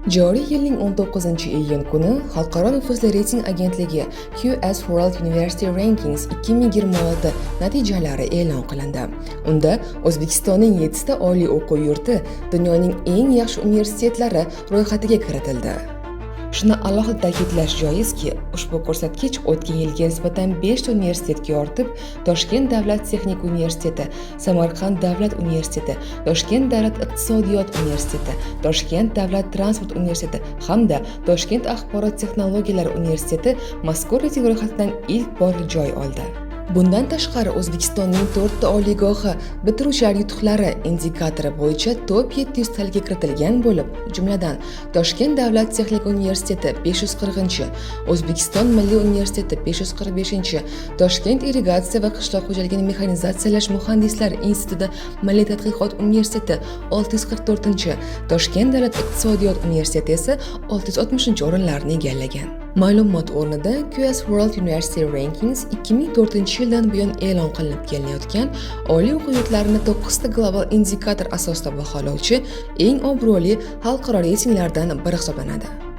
Joriy yilning 19 iyun kuni xalqaro nufuzli reyting agentligi QS World University Rankings 2026 natijalari e'lon qilindi. Unda O'zbekistonning 7 ta oliy o'quv yurti dunyoning eng yaxshi universitetlari ro'yxatiga kiritildi. Shuni alohida ta'kidlash joizki, ushbu ko'rsatkich o'tgan yilga nisbatan 5 ta universitetga ortib, Toshkent davlat texnika universiteti, Samarqand davlat universiteti, Toshkent davlat iqtisodiyot universiteti, Toshkent davlat transport universiteti hamda Toshkent axborot texnologiyalari universiteti mazkur reyting ro'yxatidan ilk bor joy oldi. Bundan tashqari, O'zbekistonning to'rtta oliygohi bitiruvchilar yutuqlari indikatori bo'yicha top 700 talikka kiritilgan bo'lib, jumladan, Toshkent davlat texnika universiteti 540, O'zbekiston milliy universiteti 545, Toshkent irrigatsiya va qishloq xo'jaligini mexanizatsiyalash muhandislar instituti milliy tadqiqot universiteti 644, Toshkent davlat iqtisodiyot universiteti esa 660 o'rinlarni egallagan. Ma'lumot o'rnida, QS World University Rankings 2004 yildan buyon e'lon qilinib kelinayotgan, oliy o'quv yurtlarini 9 ta global indikator asosida baholovchi eng obro'li xalqaro reytinglardan biri hisoblanadi.